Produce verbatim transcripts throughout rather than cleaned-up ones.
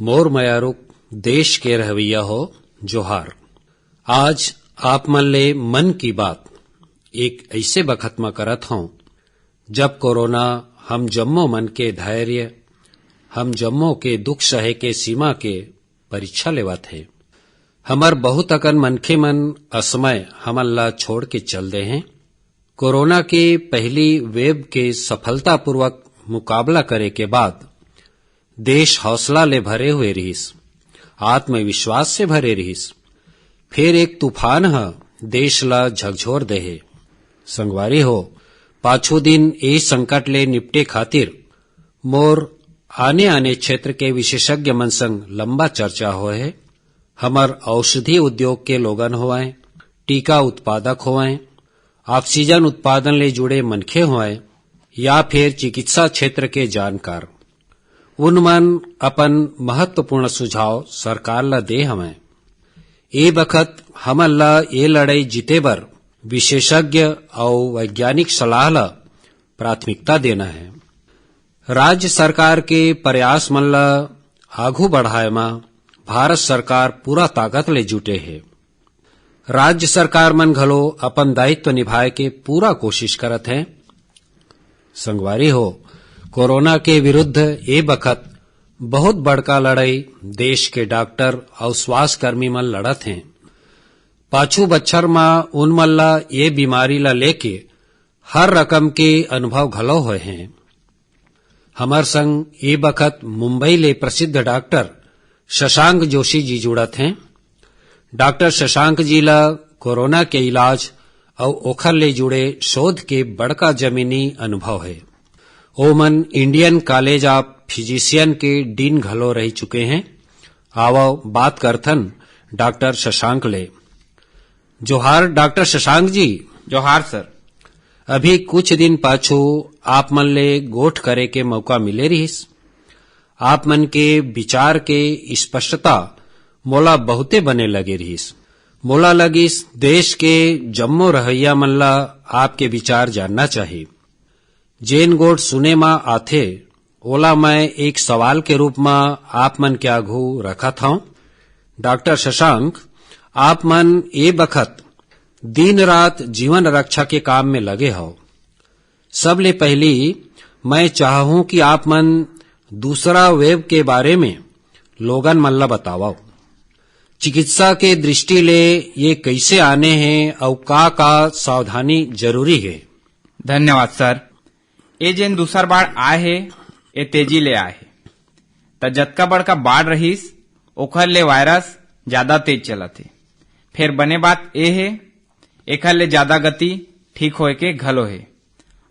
मोर मयारुक देश के रहवैया हो, जोहार। आज आप मन ले मन की बात एक ऐसे बखत म करत हौं, जब कोरोना हम जम्मो मन के धैर्य, हम जम्मो के दुख सहे के सीमा के परीक्षा लेवत हे। हमर बहुत अकन मनखे मन असमय हमन ला छोड़ के चल दे हें। कोरोना के पहली वेव के सफलतापूर्वक मुकाबला करे के बाद देश हौसला ले भरे हुए रिहिस, आत्मविश्वास से भरे रिहिस। फिर एक तूफान ह देश ला झकझोर देहे। संगवारी हो, पाछू दिन ए संकट ले निपटे खातिर मोर आने-आने क्षेत्र के विशेषज्ञ मन संग लंबा चर्चा होए हे। हमर औषधि उद्योग के लोगन होवय, टीका उत्पादक होवय, ऑक्सीजन उत्पादन ले जुड़े मनखे होवय या फिर चिकित्सा क्षेत्र के जानकार, उन मन अपन महत्वपूर्ण सुझाव सरकार ला दे हवय। ए बखत हमन ला ए लड़ाई जीते बर विशेषज्ञ अउ वैज्ञानिक सलाह ला प्राथमिकता देना हे। राज्य सरकार के प्रयास मन ला आघू बढ़ाए म भारत सरकार पूरा ताकत ले जुटे हे। राज्य सरकार मन घलो अपन दायित्व निभाए के पूरा कोशिश करत हें। संगवारी हो, कोरोना के विरुद्ध ए बखत बहुत बड़का लड़ाई देश के डॉक्टर अउ स्वास्थ्य कर्मी मन लड़त हें। पाछू बच्छर म उन मन ला ए बीमारी ला लेके हर रकम के अनुभव घलो होए हें। हमर संग ए बखत मुंबई ले प्रसिद्ध डॉक्टर शशांक जोशी जी जुड़त हें। डॉक्टर शशांक जी ला कोरोना के इलाज अउ ओखर ले जुड़े शोध के बड़का जमीनी अनुभव हे। ओमन Indian College of Physician के डीन घलो रह चुके हें। आवव, बात करथन डॉक्टर शशांक ले। जोहार डॉक्टर शशांक जी। जोहार सर। अभी कुछ दिन पाछू आप मन ले गोठ करे के मौका मिले रिहिस। आप मन के विचार के स्पष्टता मोला बहुते बने लगे रिहिस। मोला लगिस, देश के जम्मो रहइया मन ला आपके विचार जानना चाही। जेन गोठ सुने म आथे, ओला मैं एक सवाल के रूप म आप मन के आघू रखत हौं। डॉक्टर शशांक, आप मन ए बखत दिन रात जीवन रक्षा के काम में लगे हव। सबले पहली मैं चाहूं कि आप मन दूसरा वेव के बारे में लोगन मन ला बतावव। चिकित्सा के दृष्टि ले ये कइसे आने हे अउ का-का सावधानी जरूरी हे? धन्यवाद सर। ए जेन दूसर बाढ़ आए हे, ए तेजी ले आए हे। त जतका बड़का बाढ़ रहिस, ओखर ले वायरस जादा तेज चलत हे। फेर बने बात ए हे, एखर ले जादा गति ठीक होए के घलो हे,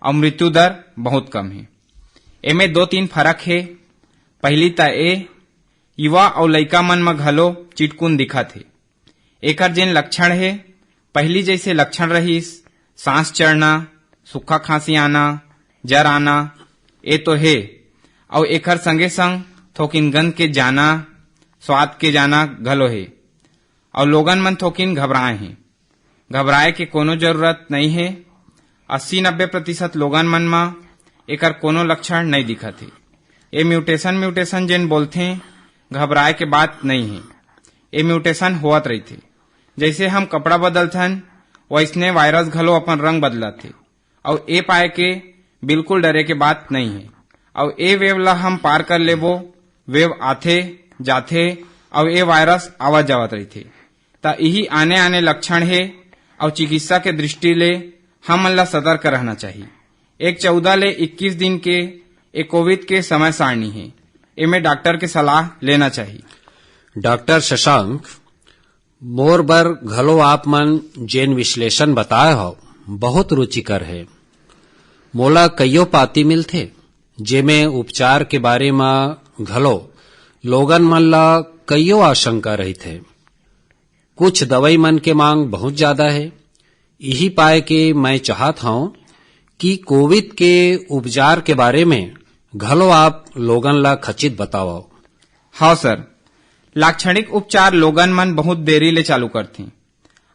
अउ मृत्यु दर बहुत कम हे। एमे दो तीन फरक हे। पहिली त ए, युवा अउ लइका मन म घलो चिटकुन दिखत हे। एकर जेन लक्षण हे, पहिली जइसे लक्षण रहिस, सांस चढ़ना, सूखा खांसी आना, जर आना, ए तो हे, अउ एकर संगे संग थोकिन गंध के जाना, स्वाद के जाना घलो हे, अउ लोगन मन थोकिन घबराए हे। घबराए के कोनो जरूरत नइ हे। अस्सी नब्बे प्रतिशत लोगन मन म एकर कोनो लक्षण नइ दिखत हे। ए म्यूटेशन, म्यूटेशन जेन बोलथें, घबराए के बात नइ हे। ए म्यूटेशन होवत रहिथे। जइसे हम कपड़ा बदलथन, वइसने वायरस घलो अपन रंग बदलत हे। अउ ए पाए के बिल्कुल डरे के बात नइ हे। अउ ए वेव ल हम पार कर लेबो। वेव आथे, जाथे, अउ ए वायरस आवत जावत रहिथे। त इही आने-आने लक्षण हे, अउ चिकित्सा के दृष्टि ले हमन ला सतर्क रहना चाही। एक चौदह ले इक्कीस दिन के ए कोविड के समय सारणी हे, एमे डॉक्टर के सलाह लेना चाही। डॉक्टर शशांक, मोर बर घलो आप मन जेन विश्लेषण बताए हव, बहुत रुचिकर हे। मोला कइयो पाती मिलथे, जेमे उपचार के बारे म घलो लोगन मन ला कइयो आशंका रहिथे। कुछ दवई मन के मांग बहुत ज्यादा हे। इही पाए के मैं चाहत हौं कि कोविड के उपचार के बारे में घलो आप लोगन ला खचित बतावव। हव सर, लाक्षणिक उपचार लोगन मन बहुत देरी ले चालू करथें,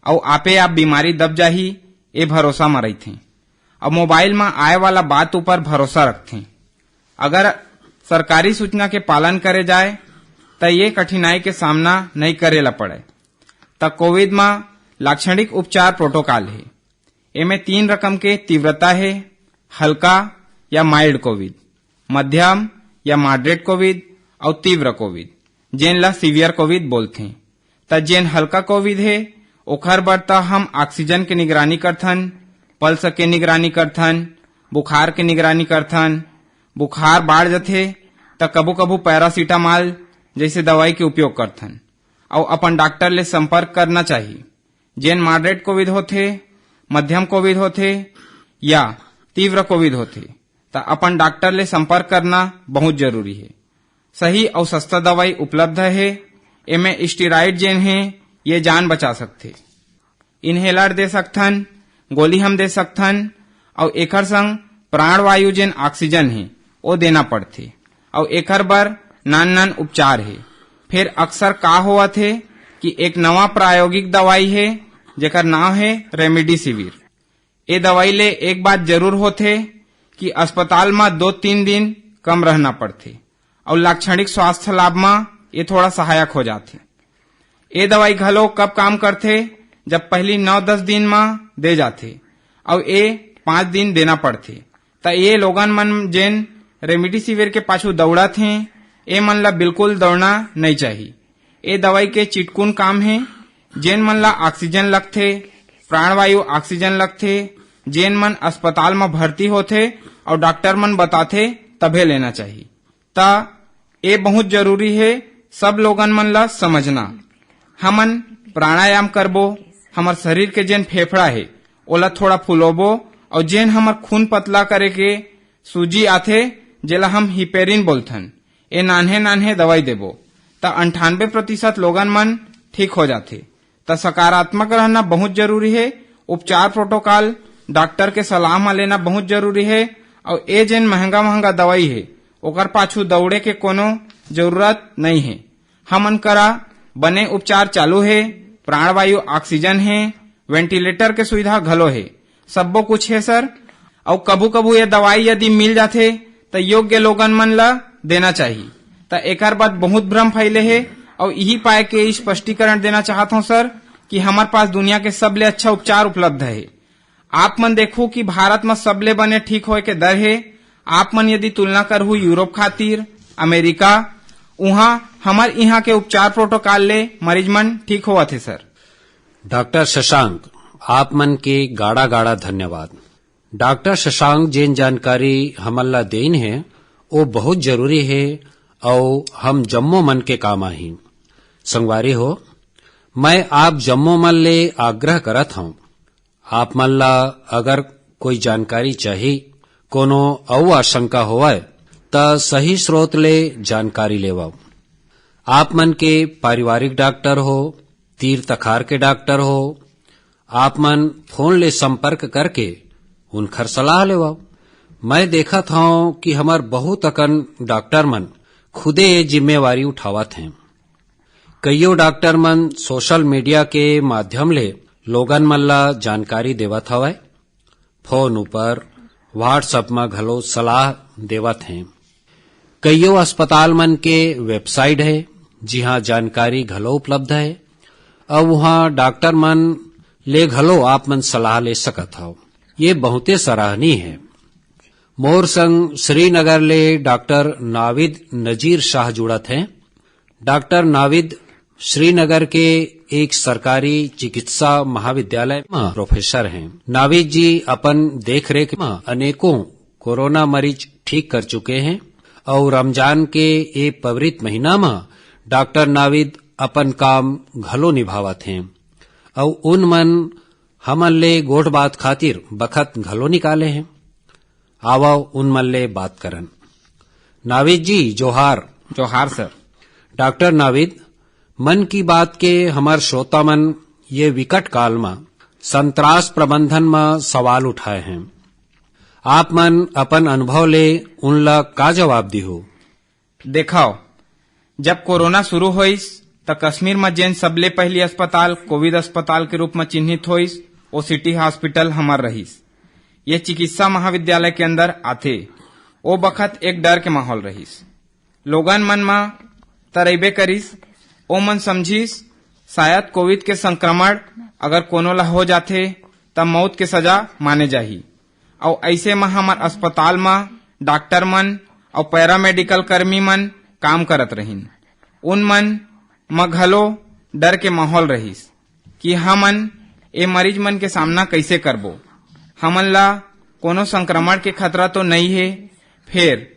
अउ आपे आप बीमारी दब जाही, ए भरोसा म रहिथें, अउ मोबाइल म आए वाला बात ऊपर भरोसा रखथें। अगर सरकारी सूचना के पालन करे जाए, त ये कठिनाई के सामना नइ करे ला पड़े। त कोविड म लाक्षणिक उपचार प्रोटोकॉल हे। एमे तीन रकम के तीव्रता हे, हल्का या माइल्ड कोविड, मध्यम या मॉडरेट कोविड अउ तीव्र कोविड, जेन ला सीवियर कोविड बोलथें। त जेन हल्का कोविड हे, ओखर बर त हम ऑक्सीजन के निगरानी करथन, पल्स के निगरानी करथन, बुखार के निगरानी करथन। बुखार बाढ़ जथे, त कभू-कभू पैरासिटामॉल जइसे दवाई के उपयोग करथन अउ अपन डॉक्टर ले संपर्क करना चाही। जेन मॉडरेट कोविड होथे, मध्यम कोविड होथे या तीव्र कोविड होथे, त अपन डॉक्टर ले संपर्क करना बहुत जरूरी हे। सही अउ सस्ता दवाई उपलब्ध हे। एमे स्टेरॉइड जेन हे, ये जान बचा सकथे। इनहेलर दे सकथन, गोली हम दे सकथन, अउ एकर संग प्राणवायु जेन ऑक्सीजन हे, ओ देना पड़थे, अउ एकर बर नान-नान उपचार हे। फेर अक्सर का होवत हे कि एक नवा प्रायोगिक दवाई हे, जेकर नाव हे रेमडेसिविर। ए दवाई ले एक बात जरूर होथे कि अस्पताल म दो तीन दिन कम रहना पड़थे अउ लाक्षणिक स्वास्थ्य लाभ म ये थोड़ा सहायक हो जाथे। ए दवाई घलो कब काम करथे, जब पहली नौ दस दिन म दे जाथे अउ ए पाँच दिन देना पड़थे। त ये लोगन मन जेन रेमडेसिविर के पाछू दौड़त हें, ए मन ला बिल्कुल दौड़ना नइ चाही। ए दवाई के चिटकुन काम हे। जेन मन ला ऑक्सीजन लगथे, प्राणवायु ऑक्सीजन लगथे, जेन मन अस्पताल म भर्ती होथे अउ डॉक्टर मन बताथे, तभे लेना चाही। त ए बहुत जरूरी हे सब लोगन मन ला समझना। हमन प्राणायाम करबो, हमर शरीर के जेन फेफड़ा हे, ओला थोड़ा फुलोबो, अउ जेन हमर खून पतला करे के सूजी आथे, जेला हम हिपेरिन बोलथन, ए नान्हे नान्हे दवाई देबो, त अंठानबे प्रतिशत लोगन मन ठीक हो जाथे। त सकारात्मक रहना बहुत जरूरी हे। उपचार प्रोटोकॉल डॉक्टर के सलाह म लेना बहुत जरूरी हे। अउ ए जेन महंगा महंगा दवाई हे, ओकर पाछू दौड़े के कोनो जरूरत नइ हे। हमन करा बने उपचार चालू हे, प्राणवायु ऑक्सीजन हे, वेंटिलेटर के सुविधा घलो हे, सब्बो कुछ हे सर। अउ कभू कभू ये दवाई यदि मिल जाथे, त योग्य लोगन मन ल देना चाही। त एकर बाद बहुत भ्रम फैले हे, अउ इही पाए के स्पष्टीकरण देना चाहत हौं सर, कि हमर पास दुनिया के सबले अच्छा उपचार उपलब्ध हे। आप मन देखू कि भारत म सबले बने ठीक होए के दर हे। आप मन यदि तुलना करहू यूरोप खातिर, अमेरिका, उहाँ हमर इहाँ के उपचार प्रोटोकॉल ले मरीज मन ठीक होवत हे सर। डॉक्टर शशांक, आप मन के गाड़ा गाड़ा धन्यवाद। डॉक्टर शशांक जेन जानकारी हमन ला देइन हे, वो बहुत जरूरी हे, अउ हम जम्मो मन के काम आही। संगवारी हो, मैं आप जम्मो मन ले आग्रह करत हौं, आप मन ला अगर कोई जानकारी चाही, कोनो अउ आशंका होवय, त सही स्रोत ले जानकारी लेवव। आप मन के पारिवारिक डॉक्टर हो, तीर तखार के डॉक्टर हो, आप मन फोन ले संपर्क करके उनखर सलाह लेवव। मैं देखत हौं कि हमर बहुत अकन डॉक्टर मन खुदे ये जिम्मेवारी उठावत हें। कइयो डॉक्टर मन सोशल मीडिया के माध्यम ले लोगन मन ला जानकारी देवत हवय। फोन ऊपर, WhatsApp म घलो सलाह देवत हें। कइयो अस्पताल मन के वेबसाइट हे, जिहां जानकारी घलो उपलब्ध हे, अउ उहां डॉक्टर मन ले घलो आप मन सलाह ले सकत हव। ये बहुते सराहनीय हे। मोर संग श्रीनगर ले डॉक्टर नाविद नजीर शाह जुड़त हें। डॉक्टर नाविद श्रीनगर के एक सरकारी चिकित्सा महाविद्यालय म प्रोफेसर हें। नाविद जी अपन देखरेख म अनेकों कोरोना मरीज ठीक कर चुके हें अउ रमजान के ए पवित्र महीना म डॉक्टर नाविद अपन काम घलो निभावत हें अउ उन मन हमन ले गोठ बात खातिर बखत घलो निकाले हें। आवव उन मन ले बात करन। नाविद जी, जोहार। जोहार सर। डॉक्टर नाविद, मन की बात के हमर श्रोता मन ये विकट काल म संतरास प्रबंधन म सवाल उठाए हें। आप मन अपन अनुभव ले उन ला का जवाब दिहू? देखव, जब कोरोना शुरू होइस, त कश्मीर म जेन सबले पहिली अस्पताल कोविड अस्पताल के रूप म चिन्हित होइस, ओ सिटी हॉस्पिटल हमर रहिस। ये चिकित्सा महाविद्यालय के अंदर आथे। ओ बखत एक डर के माहौल रहिस। लोगन मन म त रहिबे करिस। ओमन समझिस, शायद कोविड के संक्रमण अगर कोनो ला हो जाथे, त मौत के सजा माने जाही। अउ अइसे म हमर अस्पताल म डॉक्टर मन अउ पैरामेडिकल कर्मी मन काम करत रहिन। उन मन म घलो डर के माहौल रहिस कि हमन ए मरीज मन के सामना कइसे करबो, हमन ला कोनो संक्रमण के खतरा तो नइ हे। फेर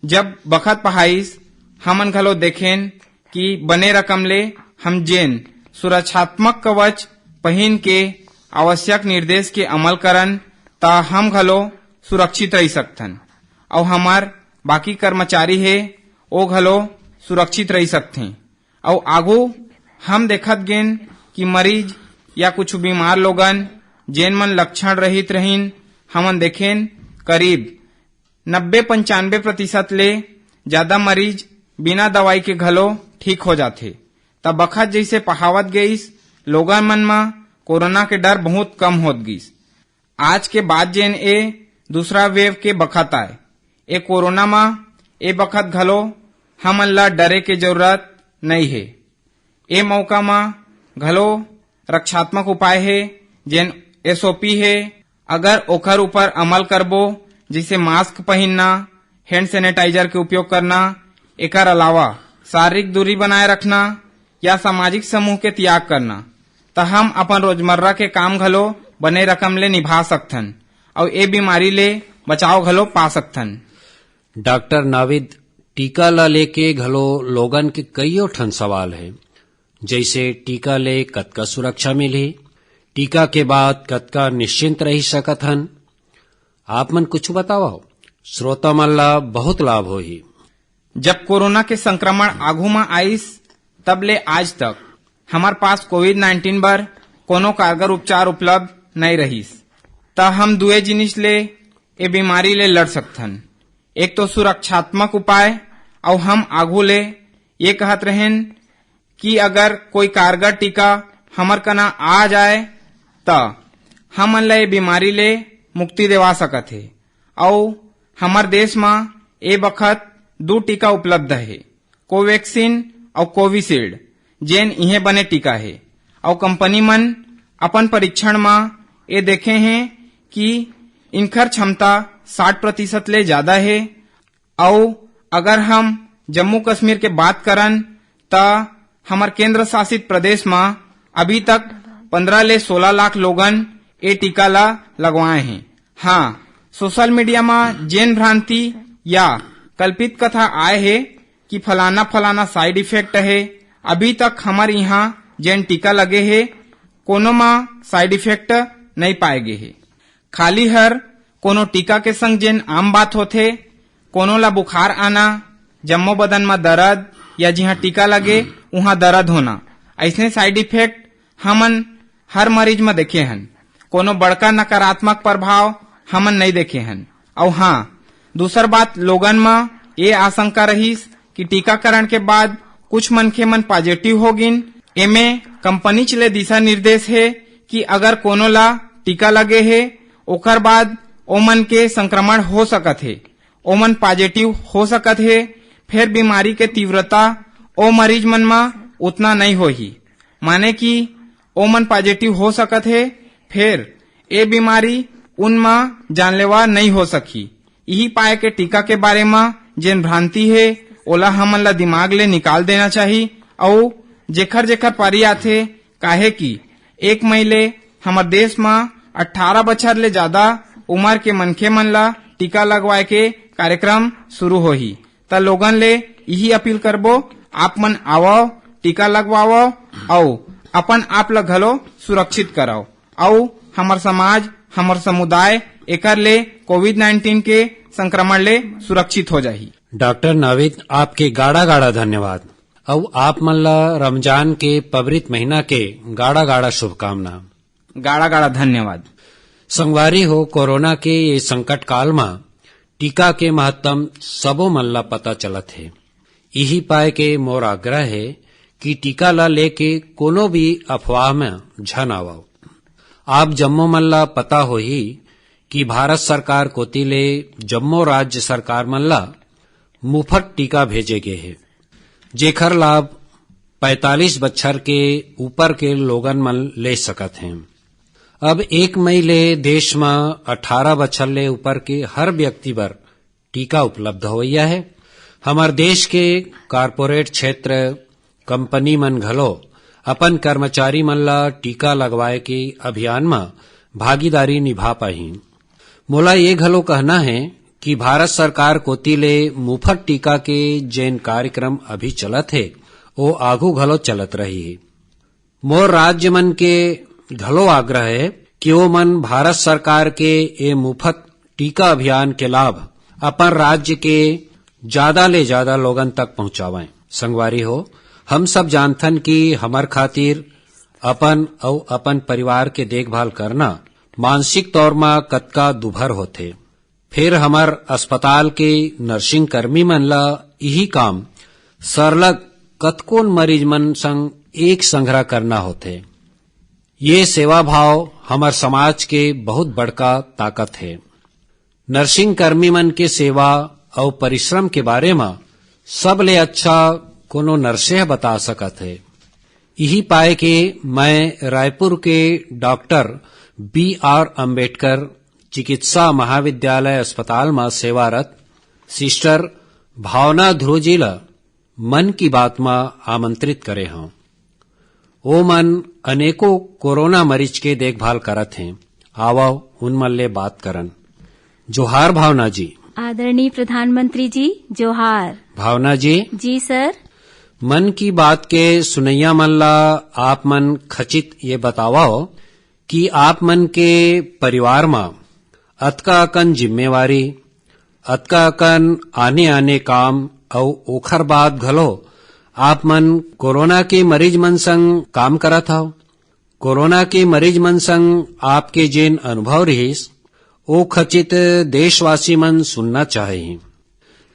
जब बखत पहाइस, हमन घलो देखेन कि बने रकम ले हम जेन सुरक्षात्मक कवच पहिन के आवश्यक निर्देश के अमल करन, त हम घलो सुरक्षित रहि सकथन, अउ हमर बाकी कर्मचारी हे, ओ घलो सुरक्षित रहि सकथें। अउ आगू हम देखत गेन कि मरीज या कुछ बीमार लोगन, जेन मन लक्षण रहित रहिन, हमन देखेन करीब नब्बे पंचानबे प्रतिशत ले ज्यादा मरीज बिना दवाई के घलो ठीक हो जाथे। त बखत जइसे पहावत गइस, लोगन मन म कोरोना के डर बहुत कम होत गिस। आज के बाद जेन ए दूसरा वेव के बखत आय, ए कोरोना म ए बखत घलो हमन ला डरे के जरूरत नइ हे। ए मौका म घलो रक्षात्मक उपाय हे, जेन एसओपी हे, अगर ओकर ऊपर अमल करबो, जइसे मास्क पहिनना, हैंड सैनिटाइजर के उपयोग करना, एकर अलावा शारीरिक दूरी बनाए रखना या सामाजिक समूह के त्याग करना, त हम अपन रोजमर्रा के काम घलो बने रकम ले निभा सकथन अउ ए बीमारी ले बचाव घलो पा सकथन। डॉक्टर नाविद, टीका ला लेके घलो लोगन के कइयो ठन सवाल हे, जइसे टीका ले कतका सुरक्षा मिलही, टीका के बाद कतका निश्चिंत रहि सकत हन, आप मन कुछ बतावव, श्रोता मन ला बहुत लाभ होही। जब कोरोना के संक्रमण आगू म आइस, तब ले आज तक हमर पास कोविड नाइंटीन बर कोनो कारगर उपचार उपलब्ध नइ रहिस, त हम दुए जिनिस ले ए बीमारी ले लड़ सकथन। एक तो सुरक्षात्मक उपाय, अउ हम आगू ले ये कहत रहेन कि अगर कोई कारगर टीका हमर कना आ जाए, त हमन ल ए बीमारी ले मुक्ति देवा सकत हे। अउ हमर देश म ए बखत दू टीका उपलब्ध हे, कोवैक्सीन अउ कोविशील्ड, जेन इहें बने टीका हे। अउ कंपनी मन अपन परीक्षण म ए देखे हें कि इनकर क्षमता साठ प्रतिशत ले ज्यादा हे। अउ अगर हम जम्मू कश्मीर के बात करन, त हमर केंद्र शासित प्रदेश म अभी तक पन्द्रह ले सोलह लाख लोगन ए टीका ला लगवाए हें। हाँ, सोशल मीडिया म जेन भ्रांति या कल्पित कथा आए हे कि फलाना-फलाना साइड इफेक्ट हे, अभी तक हमर इहाँ जेन टीका लगे हे, कोनो म साइड इफेक्ट नइ पाए गे हे। खाली हर कोनो टीका के संग जेन आम बात होथे, कोनो ला बुखार आना, जम्मो बदन म दरद या जिहाँ टीका लगे, उहाँ दरद होना, अइसने साइड इफेक्ट हमन हर मरीज म देखे हन। कोनो बड़का नकारात्मक प्रभाव हमन नइ देखे हन। अउ हाँ, दूसर बात, लोगन म ए आशंका रहिस कि टीकाकरण के बाद कुछ मनखे मन पॉजिटिव हो गिन। एमे कंपनीच ले दिशा निर्देश हे कि अगर कोनो ला टीका लगे हे, ओकर बाद ओमन के संक्रमण हो सकत हे, ओमन पॉजिटिव हो सकत हे, फेर बीमारी के तीव्रता ओ मरीज मन म उतना नइ होही, माने कि ओमन पॉजिटिव हो सकत हे, फेर ए बीमारी उन म जानलेवा नइ हो सकही। इही पाए के टीका के बारे म जेन भ्रांति हे, ओला हमन ला दिमाग ले निकाल देना चाही। अउ जेखर जेखर पारी आथे, काहे कि एक मई ले हमर देश म अठारह बछर ले जादा उमर के मनखे मन ला टीका लगवाए के कार्यक्रम शुरू होही। त लोगन ले इही अपील करबो, आप मन आवव, टीका लगवावव अउ अपन आप ल घलो सुरक्षित करव, अउ हमर समाज, हमर समुदाय एकर ले कोविड नाइंटीन के संक्रमण ले सुरक्षित हो जाही। डॉक्टर नाविद, आपके गाड़ा गाड़ा धन्यवाद, अउ आप मन ला रमजान के पवित्र महीना के गाड़ा गाड़ा शुभकामना। गाड़ा गाड़ा धन्यवाद। संगवारी हो, कोरोना के ये संकट काल म टीका के महत्तम सबो मन ला पता चलत हे। इही पाए के मोर आग्रह हे कि टीका ला लेके कोनो भी अफवाह म झन आवव। आप जम्मो मन ला पता होही कि भारत सरकार कोति ले जम्मो राज्य सरकार मन ला मुफत टीका भेजे गे हे। जेखर लाभ पैंतालीस बछर के ऊपर के लोगन मन ले सकत हें। अब एक मई ले देश म अठारह बछर ले ऊपर के हर व्यक्ति बर टीका उपलब्ध होवइया हे। हमर देश के कॉरपोरेट क्षेत्र, कंपनी मन घलो अपन कर्मचारी मन ला टीका लगवाए के अभियान म भागीदारी निभा पाही। मोला ये घलो कहना हे कि भारत सरकार कोति ले मुफ्त टीका के जेन कार्यक्रम अभी चलत हे, वो आगू घलो चलत रही। मोर राज्य मन के घलो आग्रह हे कि वो मन भारत सरकार के ये मुफ्त टीका अभियान के लाभ अपन राज्य के ज्यादा ले ज्यादा लोगन तक पहुंचावें। संगवारी हो, हम सब जानथन कि हमर खातिर अपन अउ अपन परिवार के देखभाल करना मानसिक तौर म कतका दुभर होथे। फिर हमर अस्पताल के नर्सिंग कर्मी मन ला इही काम सरलग कतकोन मरीज मन संग एक संघरा करना होथे। ये सेवा भाव हमर समाज के बहुत बड़का ताकत हे। नर्सिंग कर्मी मन के सेवा अउ परिश्रम के बारे म सबले अच्छा कोनो नर्से ह बता सकत हे। इही पाए के मैं रायपुर के डॉक्टर बी आर अंबेडकर चिकित्सा महाविद्यालय अस्पताल म सेवारत सिस्टर भावना ध्रुव जी ल मन की बात म आमंत्रित करे हंव। ओमन अनेकों कोरोना मरीज के देखभाल करत हें। आवव, उन मन ले बात करन। जोहार भावना जी। आदरणीय प्रधानमंत्री जी, जोहार। भावना जी। जी सर। मन की बात के सुनैया मन ला आप मन खचित ये बतावव कि आप मन के परिवार म अतका अकन जिम्मेवारी, अतका अकन आने-आने काम अउ ओखर बाद घलो आप मन कोरोना के मरीज मन संग काम करत हव। कोरोना के मरीज मन संग आपके जेन अनुभव रिहिस, ओ खचित देशवासी मन सुनना चाही।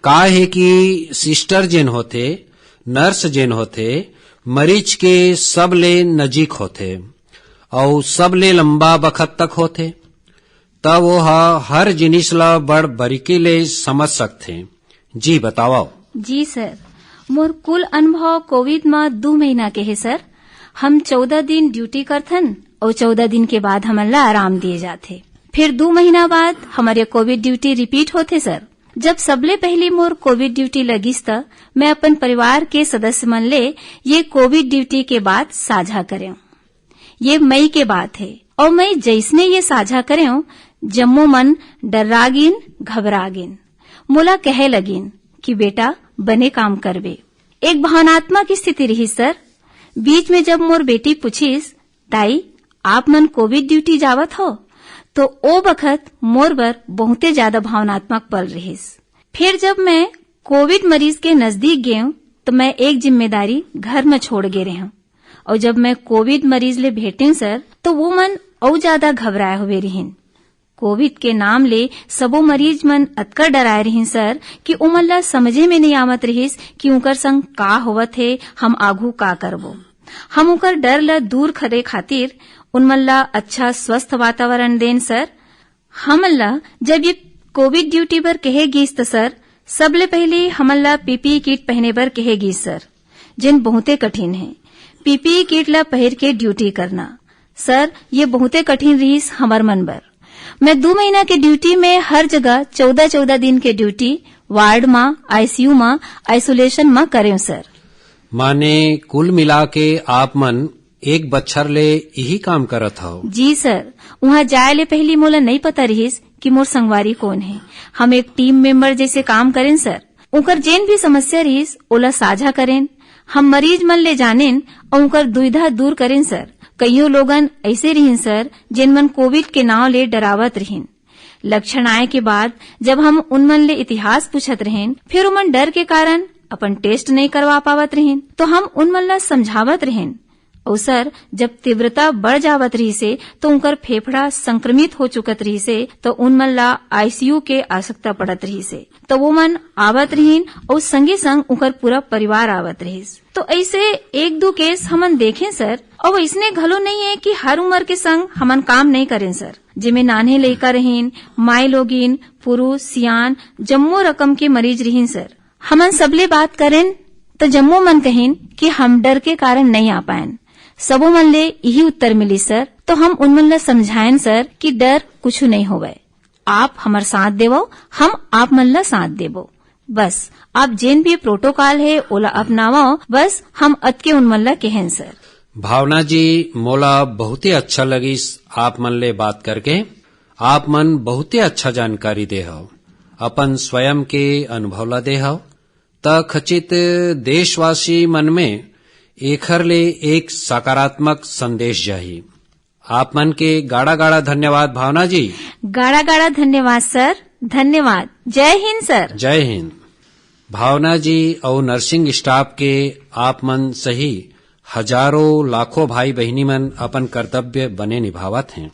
का हे कि सिस्टर जेन होथे, नर्स जेन होथे, मरीज के सबले नजीक होथे अउ सबले लंबा बखत तक होथे, त वो ह हर जिनिस ला बड़ बारीकी ले समझ सकथे। जी बतावव। जी सर, मोर कुल अनुभव कोविड म दू महीना के हे सर। हम चौदह दिन ड्यूटी करथन अउ चौदह दिन के बाद हमन ला आराम दिए जाथे। फिर दू महीना बाद हमर ये कोविड ड्यूटी रिपीट होथे सर। जब सबले पहली मोर कोविड ड्यूटी लगिस त मैं अपन परिवार के सदस्य मन ले ये कोविड ड्यूटी के बात साझा करेंव। ये मई के बात हे अउ मैं जइसने ये साझा करेंव, जम्मो मन डर्रा गिन, घबरा गिन। मोला कहे लगिन कि बेटा बने काम करबे। एक भावनात्मक स्थिति रिहिस सर। बीच में जब मोर बेटी पूछिस, "दाई, आप मन कोविड ड्यूटी जावत हो?" तो ओ बखत मोर बर बहुते ज्यादा भावनात्मक पल रिहिस। फिर जब मैं कोविड मरीज के नजदीक गेंव, तो मैं एक जिम्मेदारी घर में छोड़ गे रेहेंव। अउ जब मैं कोविड मरीज ले भेटेंव सर, तो वो मन अउ ज्यादा घबराए हुए रिहिन। कोविड के नाम ले सबो मरीज मन अतका डराए रिहिन सर कि उमन ला समझे में नइ आवत रिहिस कि उंकर संग का होवत हे, हम आघू का करबो। हम उंकर डर ला दूर करे खातिर उन मन ला अच्छा स्वस्थ वातावरण देन सर। हमन ला जब ये कोविड ड्यूटी बर कहे गीस त सर, सबले पहले हमन ला पीपीई किट पहने बर कहे गीस सर, जेन बहुते कठिन हे। पीपीई किट ला पहिर के ड्यूटी करना सर, ये बहुते कठिन रिहिस हमर मन बर। मैं दू महीना के ड्यूटी में हर जगह चौदह चौदह दिन के ड्यूटी वार्ड म, आईसीयू म, आइसोलेशन म करेंव सर। माने कुल मिला के आप मन एक बछर ले इही काम करत हव? जी सर, उहाँ जाए ले पहली मोला नइ पता रिहिस कि मोर संगवारी कोन हे। हम एक टीम मेंबर जैसे काम करेन सर। उंकर जेन भी समस्या रिहिस, ओला साझा करेन। हम मरीज मन ले जानेन अउ उंकर दुविधा दूर करेन सर। कइयो लोगन ऐसे रिहिन सर, जेन मन कोविड के नांव ले डरावत रिहिन। लक्षण आए के बाद जब हम उन मन ले इतिहास पूछत रहेन, फिर उमन डर के कारण अपन टेस्ट नइ करवा पावत रिहिन, तो हम उन मन ला समझावत रहेन। अउ सर, जब तीव्रता बढ़ जावत रहिसे, तो उनकर फेफड़ा संक्रमित हो चुकत रहिसे, तो उन मन ला आईसीयू के आवश्यकता पड़त रहिसे, तो वो मन आवत रहिन अउ संगे संग उनकर पूरा परिवार आवत रहिस। तो ऐसे एक दो केस हमन देखें सर, अउ इसने घलो नहीं है कि हर उम्र के संग हमन काम नहीं करें सर। जेमे नान्हे लइका रहिन, माई लोगिन, पुरुष, सियान, जम्मो रकम के मरीज रहिन सर। हमन सबले बात करेन, त जम्मो मन कहिन कि हम डर के कारण नइ आ पाएन। सबो मन ले इही उत्तर मिलिस सर। तो हम उन मन ला समझाएन सर कि डर कुछु नइ होवय, आप हमर साथ देवव, हम आप मन ला साथ देबो। बस आप जेन भी प्रोटोकॉल हे ओला अपनावव, बस हम अतके उन मन ला कहेन सर। भावना जी, मोला बहुते अच्छा लगिस आप मन ले बात करके। आप मन बहुते अच्छा जानकारी दे हव, अपन स्वयं के अनुभव ला दे हव, त खचित देशवासी मन में एखर ले एक सकारात्मक संदेश जाही। आप मन के गाड़ा गाड़ा धन्यवाद भावना जी। गाड़ा गाड़ा धन्यवाद सर, धन्यवाद। जय हिंद सर। जय हिंद। भावना जी अउ नर्सिंग स्टाफ के आप मन सही हजारों लाखों भाई बहिनी मन अपन कर्तव्य बने निभावत हैं।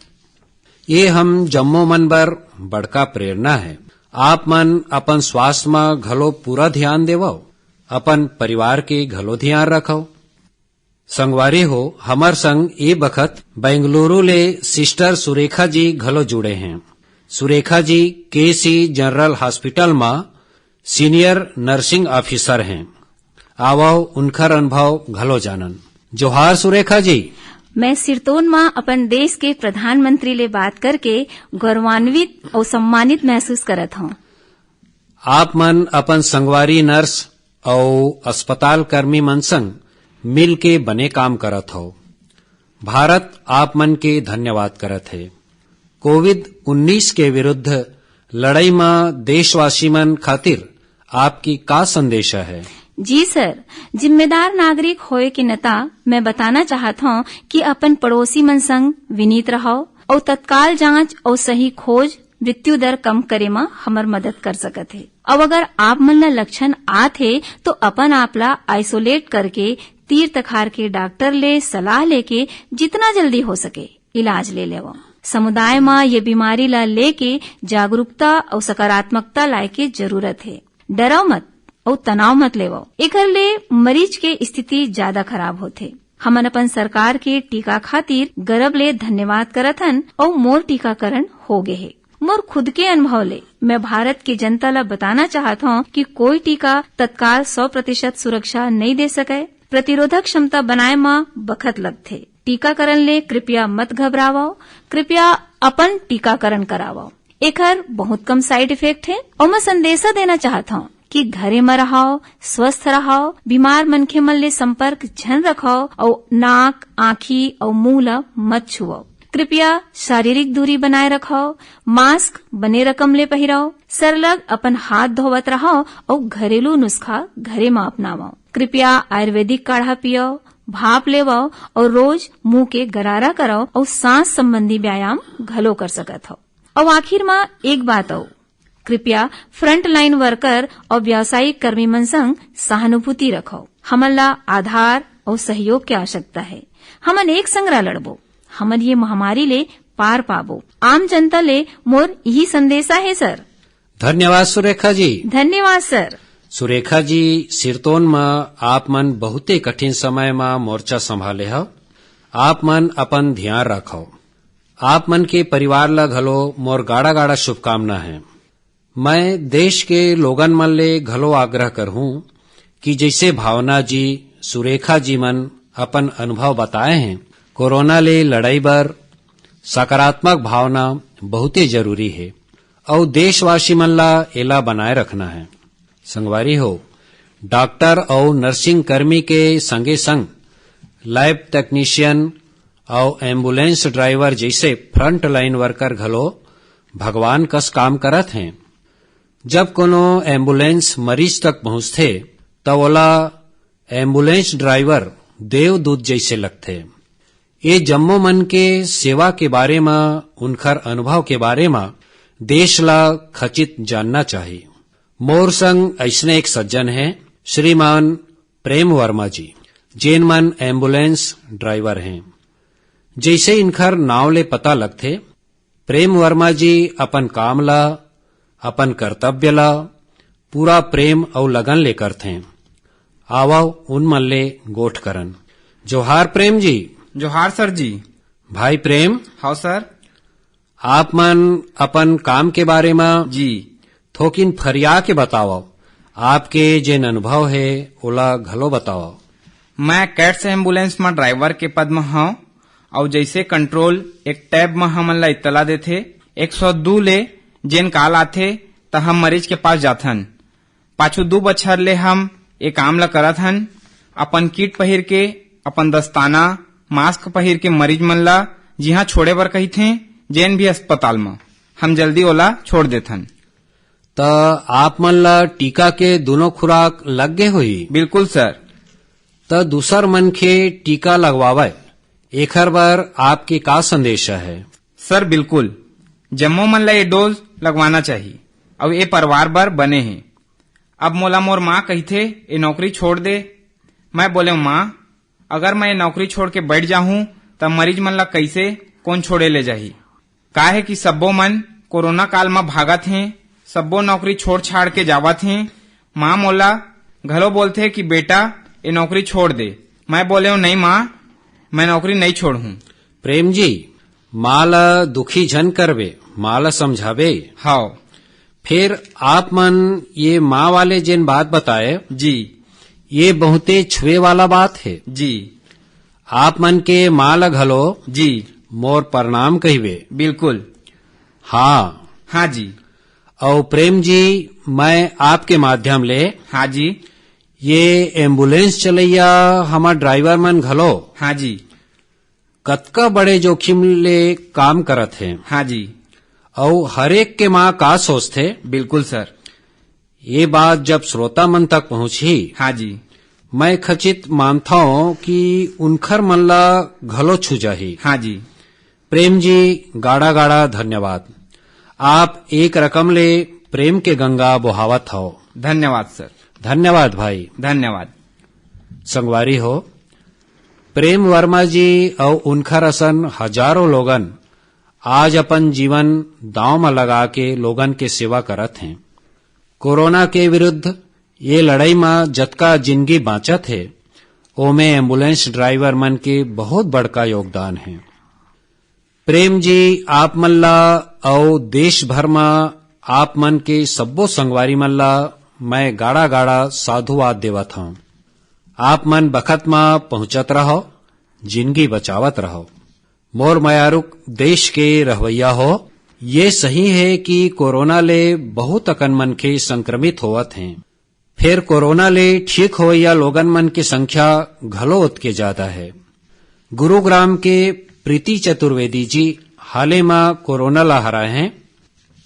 ये हम जम्मो मन बर बड़का प्रेरणा है। आप मन अपन स्वास्थ्य म घलो पूरा ध्यान देवव, अपन परिवार के घलो ध्यान रखव। संगवारी हो, हमर संग ए बखत बेंगलुरु ले सिस्टर सुरेखा जी घलो जुड़े हैं। सुरेखा जी केसी जनरल हॉस्पिटल म सीनियर नर्सिंग ऑफिसर हैं। आवव उनखर अनुभव घलो जानन। जोहार सुरेखा जी। मैं सिरतोन म अपन देश के प्रधानमंत्री ले बात करके गौरवान्वित अउ सम्मानित महसूस करत हौं। आप मन अपन संगवारी नर्स अउ अस्पताल कर्मी मन संग मिल के बने काम करत हव। भारत आप मन के धन्यवाद करत हे। कोविड उन्नीस के विरुद्ध लड़ाई म देशवासी मन खातिर आपकी का संदेश है? जी सर, जिम्मेदार नागरिक होए के नाता मैं बताना चाहत हौं कि अपन पड़ोसी मन संग विनीत रहव अउ तत्काल जांच अउ सही खोज मृत्यु दर कम करे म हमर मदद कर सकत हे। अउ अगर आप मन ला लक्षण आत हे, तो अपन आप ला आइसोलेट करके तीर तखार के डॉक्टर ले सलाह लेके जितना जल्दी हो सके इलाज ले लेवव। समुदाय म ये बीमारी ला लेके जागरूकता अउ सकारात्मकता लाए के जरूरत हे। डरव मत अउ तनाव मत लेवव। एकर ले मरीज के स्थिति ज्यादा खराब होथे। हमन अपन सरकार के टीका खातिर गरब ले धन्यवाद करत हन अउ मोर टीकाकरण हो गे हे। मोर खुद के अनुभव ले मैं भारत के जनता ला बताना चाहत हौं कि कोई टीका तत्काल सौ प्रतिशत सुरक्षा नइ दे सकय। प्रतिरोधक क्षमता बनाए म बखत लगथे। टीकाकरण ले कृपया मत घबरावव, कृपया अपन टीकाकरण करावव। एखर बहुत कम साइड इफेक्ट हे। अउ मैं संदेशा देना चाहत हौं कि घरे म रहव, स्वस्थ रहव, बीमार मनखे मन ले संपर्क झन रखव अउ नाक, आंखी अउ मुंह ल मत छुवव। कृपया शारीरिक दूरी बनाए रखव, मास्क बने रकम ले पहिरव, सरलग अपन हाथ धोवत रहव अउ घरेलू नुस्खा घरे म अपनावव। कृपया आयुर्वेदिक काढ़ा पियव, भाप लेवव अउ रोज मुंह के गरारा करव अउ सांस संबंधी व्यायाम घलो कर सकत हव। अउ आखिर म एक बात अउ, कृपया फ्रंटलाइन वर्कर अउ व्यावसायिक कर्मी मन संग सहानुभूति रखव। हमन ला आधार अउ सहयोग के आवश्यकता हे। हमन एक संग लड़बो, हमन ये महामारी ले पार पाबो। आम जनता ले मोर इही संदेशा हे सर। धन्यवाद सुरेखा जी। धन्यवाद सर। सुरेखा जी, सिरतोन म आप मन बहुते कठिन समय म मोर्चा संभाले हव। आप मन अपन ध्यान रखव। आप मन के परिवार ल घलो मोर गाड़ा गाड़ा शुभकामना हे। मैं देश के लोगन मन ले घलो आग्रह करहूं कि जइसे भावना जी, सुरेखा जी मन अपन अनुभव बताए हें, कोरोना ले लड़ाई बर सकारात्मक भावना बहुते जरूरी हे अउ देशवासी मन ला एला बनाए रखना हे। संगवारी हो, डॉक्टर अउ नर्सिंग कर्मी के संगे संग लैब टेक्नीशियन अउ एम्बुलेंस ड्राइवर जइसे फ्रंट लाइन वर्कर घलो भगवान कस काम करत हें। जब कोनो एम्बुलेंस मरीज तक पहुंचथे, त ओला एम्बुलेंस ड्राइवर देवदूत जइसे लगथे। ये जम्मो मन के सेवा के बारे म, उनखर अनुभव के बारे म देश ला खचित जानना चाही। मोर संग अइसने एक सज्जन हे, श्रीमान प्रेम वर्मा जी, जेन मन एम्बुलेंस ड्राइवर हें। जइसे इनखर नांव ले पता लगथे, प्रेम वर्मा जी अपन काम ला, अपन कर्तव्य ला पूरा प्रेम अउ लगन ले करथें। आवव, उन मन ले गोठ करन। जोहार प्रेम जी। जोहार सर जी। भाई प्रेम। हव सर। आप मन अपन काम के बारे म जी। थोकिन फरिया के बतावव। आपके जेन अनुभव हे, ओला घलो बताओ। मैं कैट्स एम्बुलेंस म ड्राइवर के पद म हंव, अउ जइसे कंट्रोल एक टैब म हमन ला इत्तला देथे, एक सौ दू ले जेन कॉल आथे, त हम मरीज के पास जाथन। पाछू दू बछर ले हम ए काम ला करत हन। अपन किट पहिर के, अपन दस्ताना, मास्क पहिर के मरीज मन ला जिहां छोड़े बर कहिथें, जेन भी अस्पताल म, हम जल्दी ओला छोड़ देथन। त आप मन ला टीका के दूनों खुराक लग गे होही? बिल्कुल सर। त दूसर मनखे टीका लगवावय, एखर बर आपके का संदेश हे? सर, बिल्कुल, जम्मो मन ला ये डोज लगवाना चाही, अउ ये परिवार बर बने हे। अब मोला मोर माँ कहिथे, "ये नौकरी छोड़ दे।" मैं बोलेंव, "माँ, अगर मैं ये नौकरी छोड़ के बैठ जाहूँ, त मरीज मन ला कइसे कोन छोड़े ले जाही?" काहे कि सब्बो मन कोरोना काल म भागत हें, सब्बो नौकरी छोड़ छाड़ के जावत हें। माँ मोला घलो बोलथे कि "बेटा, ये नौकरी छोड़ दे।" मैं बोलेंव, "नहीं माँ, मैं नौकरी नहीं छोड़हूँ।" प्रेम जी, माँ ला दुखी झन करबे, माँ ला समझाबे। हव। फिर आप मन ये माँ वाले जेन बात बताए, जी। ये बहुते छुए वाला बात हे। जी। आप मन के माँ ला घलो, जी। मोर प्रणाम कहिबे। बिल्कुल। हाँ। हाँ जी। अउ प्रेम जी, मैं आपके माध्यम ले, हाँ जी। ये एम्बुलेंस चलैया हमर ड्राइवर मन घलो, हाँ जी। कतका बड़े जोखिम ले काम करत हे। हाँ जी। अउ हरेक के माँ का सोचथे। बिल्कुल सर। ये बात जब श्रोता मन तक पहुँचही, हाँ जी। मैं खचित मानथौं कि उनखर मन ला घलो छू जाही। हाँ जी। प्रेम जी, गाड़ा गाड़ा धन्यवाद। आप एक रकम ले प्रेम के गंगा बोहावत हव। धन्यवाद सर। धन्यवाद भाई। धन्यवाद। संगवारी हो, प्रेम वर्मा जी अउ उनखर असन हजारों लोगन आज अपन जीवन दांव म लगा के लोगन के सेवा करत हें। कोरोना के विरुद्ध ये लड़ाई म जतका जिनगी बांचत हे, ओमे एम्बुलेंस ड्राइवर मन के बहुत बड़का योगदान हे। प्रेम जी, आप मन ला अउ देश भर म आप मन के सब्बो संगवारी मन ला मैं गाड़ा-गाड़ा साधुवाद देवत हंव। आप मन बखत म पहुंचत रहव, जिनगी बचावत रहव। मोर मयारुक देश के रहवैया हो, ये सही हे कि कोरोना ले बहुत अकन मनखे संक्रमित होवत हें। फेर कोरोना ले ठीक होवइया लोगन मन के संख्या घलो ओतके जादा हे। गुरुग्राम के प्रीति चतुर्वेदी जी हाले म कोरोना ला हराए हें।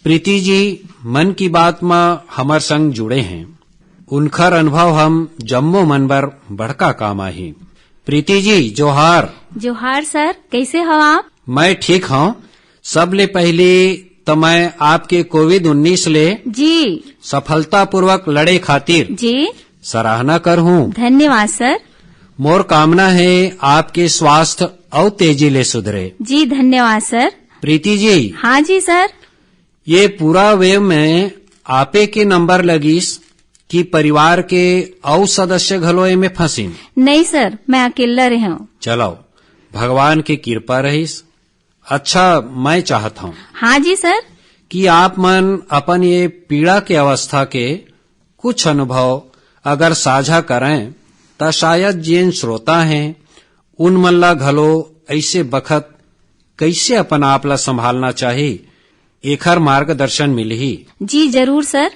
प्रीति जी मन की बात म हमर संग जुड़े हें। उनखर अनुभव हम जम्मो मन बर बड़का काम आही। प्रीति जी, जोहार। जोहार सर, कइसे हव आप? मैं ठीक हंव। सबले पहिली त मैं आपके कोविड उन्नीस ले जी। सफलतापूर्वक लड़े खातिर जी। सराहना करहूं। धन्यवाद सर। मोर कामना हे आपके स्वास्थ्य अउ तेजी ले सुधरे। जी, धन्यवाद सर। प्रीति जी। हाँ जी सर। ये पूरा वेव में आपे के नंबर लगिस कि परिवार के अउ सदस्य घलो एमे फंसिन? नहीं सर, मैं अकेला रहेंव। चलो, भगवान के कृपा रहिस। अच्छा, मैं चाहत हंव हाँ जी सर। कि आप मन अपन ये पीड़ा के अवस्था के कुछ अनुभव अगर साझा करें, त शायद जेन श्रोता हें, उन मन ला घलो ऐसे बखत कैसे अपन आप ला संभालना चाही, एखर मार्गदर्शन मिलही। जी, जरूर सर।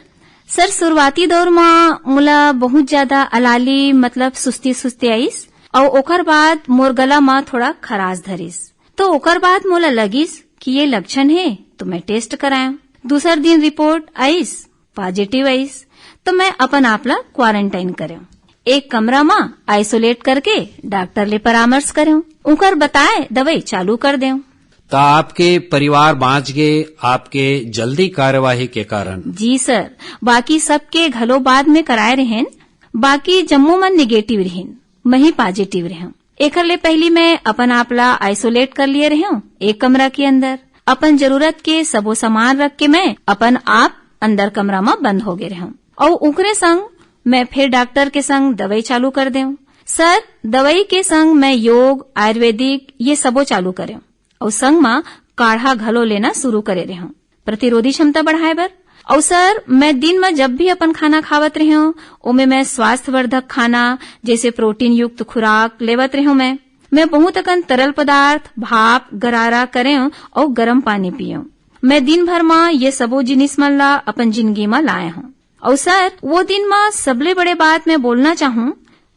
सर, शुरुआती दौर म मोला बहुत ज्यादा अलाली, मतलब सुस्ती-सुस्ती आइस, अउ ओकर बाद मोर गला म थोड़ा खराश धरिस। तो ओकर बाद मोला लगिस कि ये लक्षण हे, तो मैं टेस्ट कराएंव। दूसर दिन रिपोर्ट आइस, पॉजिटिव आइस, तो मैं अपन आप ला क्वारंटाइन करेंव। एक कमरा म आइसोलेट करके डॉक्टर ले परामर्श करेंव। उंकर बताए दवाई चालू कर देंव। त आपके परिवार बांच गे, आपके जल्दी कार्यवाही के कारण। जी सर, बाकी सबके घलो बाद में कराए रहेन, बाकी जम्मो मन निगेटिव रहिन, मैं ही पॉजिटिव रहेंव। एखर ले पहिली मैं अपन आप ला आइसोलेट कर लिए रहेंव एक कमरा के अंदर। अपन जरूरत के सबो सामान रख के मैं अपन आप अंदर कमरा म बंद हो गे रहेंव। अउ ओकरे संग मैं फिर डॉक्टर के संग दवाई चालू कर देंव। सर, दवाई के संग मैं योग, आयुर्वेदिक ये सबो चालू करेंव। अउ संग म काढ़ा घलो लेना शुरू करे रहेंव, प्रतिरोधी क्षमता बढ़ाए बर। अउ सर, मैं दिन म जब भी अपन खाना खावत रहेंव, ओमे मैं स्वास्थ्यवर्धक खाना, जैसे प्रोटीन युक्त खुराक लेवत रहेंव। मैं, मैं बहुत अकन तरल पदार्थ, भाप, गरारा करेंव अउ गरम पानी पीएंव। मैं दिन भर म ये सबो जिनिस मन ला अपन जिंदगी म लाए हंव। अउ सर, वो दिन म सबले बड़े बात मैं बोलना चाहूं,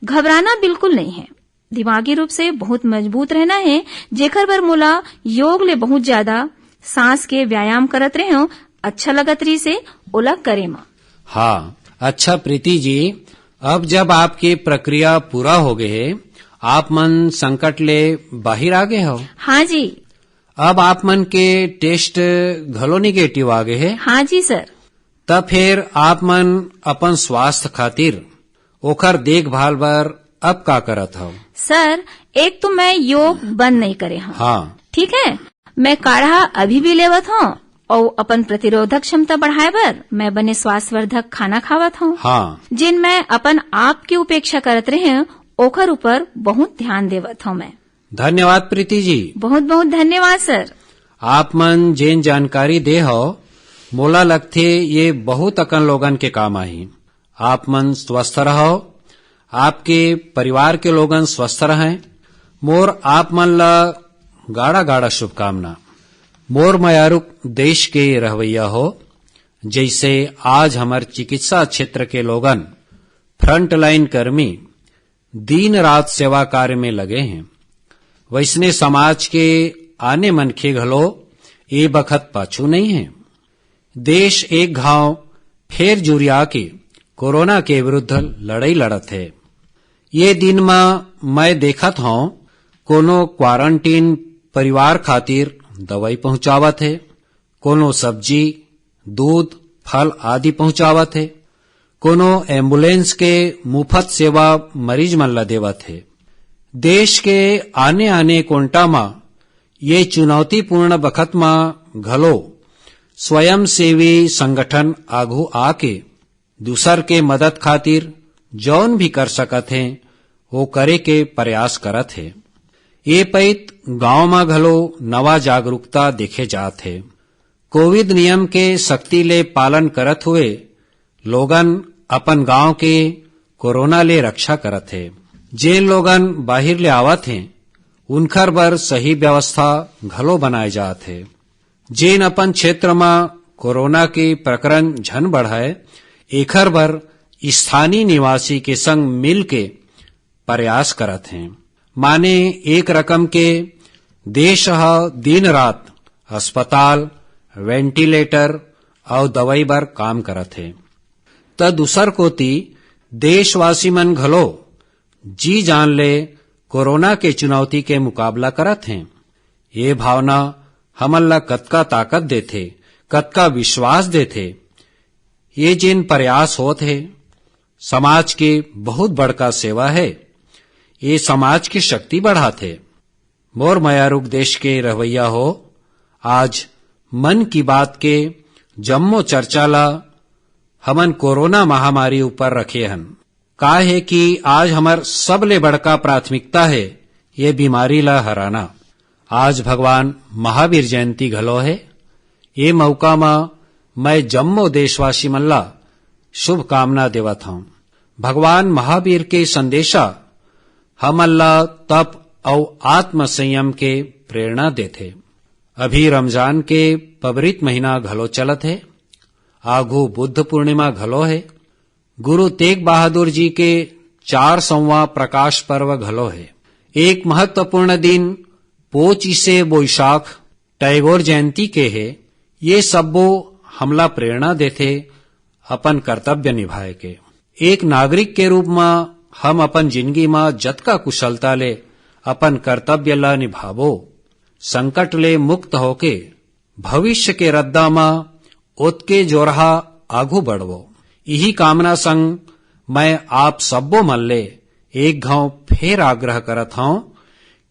घबराना बिल्कुल नहीं है। दिमागी रूप से बहुत मजबूत रहना है, जेकर बर मोला योग ले बहुत ज्यादा सांस के व्यायाम करत रहेंव, अच्छा लगत रहिसे ओला करे म। हाँ, अच्छा प्रीति जी, अब जब आपके प्रक्रिया पूरा हो गए हे, आप मन संकट ले बाहिर आ गए हो। हाँ जी। अब आप मन के टेस्ट घलो निगेटिव आ गए हे। हाँ जी सर। त फेर आप मन अपन स्वास्थ्य खातिर ओखर देखभाल बर अब का करत हव? सर, एक तो मैं योग बंद नहीं करे हंव। हाँ। ठीक है, मैं काढ़ा अभी भी लेवत हंव अउ अपन प्रतिरोधक क्षमता बढ़ाए बर मैं बने स्वास्थ्यवर्धक खाना खावत हंव। हाँ। जेन मैं अपन आप के उपेक्षा करत रहेंव, ओखर ऊपर बहुत ध्यान देवत हंव मैं। धन्यवाद प्रीति जी। बहुत बहुत धन्यवाद सर। आप मन जेन जानकारी दे हव, मोला लगथे ये बहुत अकन लोगन के काम आही। आप मन स्वस्थ रहव, आपके परिवार के लोगन स्वस्थ रहें। मोर आप मन ला गाड़ा गाड़ा शुभकामना। मोर मयारुक देश के रहवैया हो, जैसे आज हमर चिकित्सा क्षेत्र के लोगन, फ्रंटलाइन कर्मी, दिन रात सेवा कार्य में लगे हैं, वैसने समाज के आने मनखे घलो ए बखत पाछू नहीं है। देश एक घाव फेर जुरिया के कोरोना के विरुद्ध लड़ाई लड़त है। ये दिन म मैं देखत हौं, कोनो क्वारंटीन परिवार खातिर दवाई पहुंचावत है, कोनो सब्जी, दूध, फल आदि पहुंचावत हे। कोनो एम्बुलेंस के मुफ्त सेवा मरीज मन ला देवत हे। देश के आने-आने कोंटा म ये चुनौतीपूर्ण बखत म घलो स्वयंसेवी संगठन आघू आके दूसर के मदद खातिर जौन भी कर सकत हे, वो करे के प्रयास करत हे। ये पइत गांव म घलो नवा जागरूकता देखे जात हे। कोविड नियम के सख्ती ले पालन करत हुए लोगन अपन गांव के कोरोना ले रक्षा करत हे। जेन लोगन बाहिर ले आवत हे, उनखर बर सही व्यवस्था घलो बनाए जात हे। जेन अपन क्षेत्र म कोरोना के प्रकरण झन बढ़ाए, एखर बर स्थानीय निवासी के संग मिल के प्रयास करत हें। माने एक रकम के देश ह दिन रात अस्पताल, वेंटिलेटर अउ दवाई बर काम करत हे, त दूसर कोति देशवासी मन घलो जी जान ले कोरोना के चुनौती के मुकाबला करत हें। ये भावना हमन ला कतका ताकत देथे, कतका विश्वास देथे। ये जेन प्रयास होत हे, समाज के बहुत बड़का सेवा हे। ये समाज के शक्ति बढ़ाथे। मोर मयारुक देश के रहवैया हो, आज मन की बात के जम्मो चर्चा ला हमन कोरोना महामारी ऊपर रखे हन। का हे कि आज हमर सबले बड़का प्राथमिकता हे ये बीमारी ला हराना। आज भगवान महावीर जयंती घलो हे। ये मौका म मैं जम्मो देशवासी मन ला शुभकामना देवत हौं। भगवान महावीर के संदेशा हमन ला तप अउ आत्म संयम के प्रेरणा देथे। अभी रमजान के पवित्र महीना घलो चलत हे। आघू बुद्ध पूर्णिमा घलो हे। गुरु तेग बहादुर जी के चार सौवां प्रकाश पर्व घलो हे। एक महत्वपूर्ण दिन पोचिसे बोइशाख टैगोर जयंती के हे। ये सब्बो हमला प्रेरणा देथे अपन कर्तव्य निभाए के। एक नागरिक के रूप म हम अपन जिनगी म जतका कुशलता ले अपन कर्तव्य ला निभाबो, संकट ले मुक्त होके भविष्य के रद्दा म ओतके जोरहा आघू बढ़बो। इही कामना संग मैं आप सब्बो मन ले एक घांव फेर आग्रह करत हौं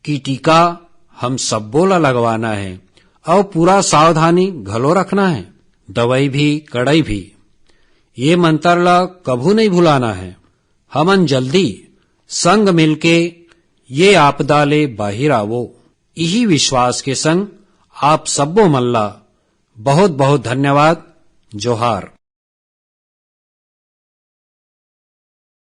कि टीका हम सब्बो ला लगवाना हे अउ पूरा सावधानी घलो रखना हे। दवाई भी, कड़ाई भी। ये मंतर ला कभू नहीं भुलाना हे। हमन जल्दी संग मिलके ये आपदा ले बाहिर आवो। इही विश्वास के संग आप सब्बो मन ला बहुत-बहुत धन्यवाद। जोहार।